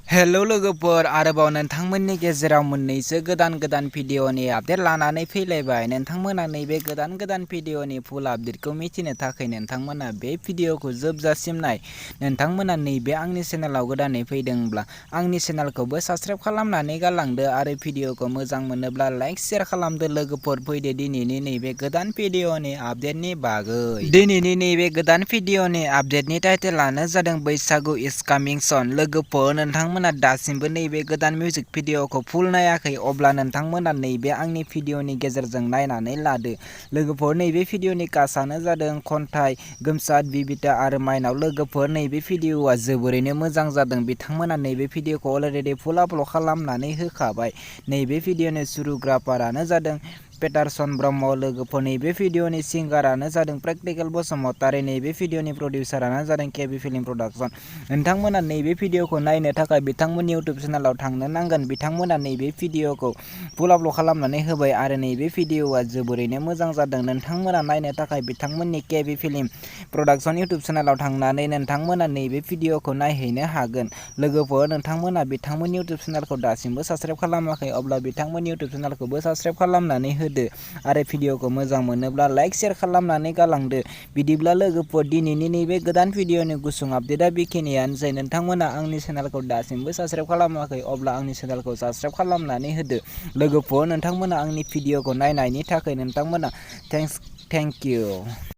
Hello लोगोफोर, आरोबाव नोंथांमोननि गेजेराव मोननैसो गोदान भिडिअनि आपडेट लानानै फैलायबाय। नोंथांमोना नैबे गोदान भिडिअनि फुल आपडेटखौ मिथिनो थाखाय नोंथांमोना बे भिडिअखौ जोबजासिम नाय। नोंथांमोना नैबे आंनि चेनेलाव गोदानै फैदोंब्ला आंनि चेनेलखौबो साबस्क्राइब खालामनानै गालांदो आरो भिडिअखौ मोजां मोनोब्ला लाइक शेयार खालामदो। लोगोफोर, फैदो दिनैनि नैबे गोदान भिडिअनि आपडेटनि बागै। दिनैनि नैबे गोदान भिडिअनि आपडेटनि टाइटेलानो जादों बैसागु इज कामिं सन। लोगोफोर, नोंथांमोना दासिमबो नैबे गोदान मिउजिक भिडिअखौ फुल नायाखै, अब्ला नोंथांमोना नैबे आंनि भिडिअनि गेजेरजों नायनानै लादो। लोगोफोर, नैबे भिडिअनि कास्टआनो जादों खन्थाइ, गोमसार, बिबिता आरो माइनाव। लोगोफोर, नैबे भिडिअआ जोबोरैनो मोजां जादों। बिथांमोना नैबे भिडिअखौ अलरेडि फुल आपल'ड खालामनानै होखाबाय। नैबे भिडिअनि सुरुग्राफारानो जादों पेटारसन ब्रह्म। लोगोफोर, नैबे भिडिअनि सिंगारानो जादों प्रेक्टिकेल बसुमतारी। नैबे भिडिअनि प्रडिउसारानो जादों केबि फिल्म प्रडाक्शन। नोंथांमोना नैबे भिडिअखौ नायनो थाखाय बिथांमोननि इउटुब चेनेलाव थांनो नांगोन। बिथांमोना नैबे भिडिअखौ फुल आपल'ड खालामनानै होबाय आरो नैबे भिडिअआ जोबोरैनो मोजां जादों। नोंथांमोना नायनो थाखाय बिथांमोननि केबि फिल्म प्रडाक्शन इउटुब चेनेलाव थांनानै नोंथांमोना नैबे भिडिअखौ नायहैनो हागोन। लोगोफोर, नोंथांमोना बिथांमोननि इउटुब चेनेलखौ दासिमबो साबस्क्राइब खालामाखै, अब्ला बिथांमोननि इउटुब चेनेलखौबो साबस्क्राइब खालामनानै होदो आरो भिडिअखौ मोजां मोनोब्ला लाइक शेयार खालामनानै गालांदो। बिदिब्ला लोगोफोर, दिनैनि नैबे गोदान भिडिअनि गुसुं आपडेटआ बेखिनियानोसै। नोंथांमोना आंनि चेनेलखौ दासिमबो साबस्क्राइब खालामाखै, अब्ला आंनि चेनेलखौ साबस्क्राइब खालामनानै होदो। लोगोफोर, नोंथांमोना आंनि भिडिअखौ नायनायनि थाखाय नोंथांमोना थेंक इउ।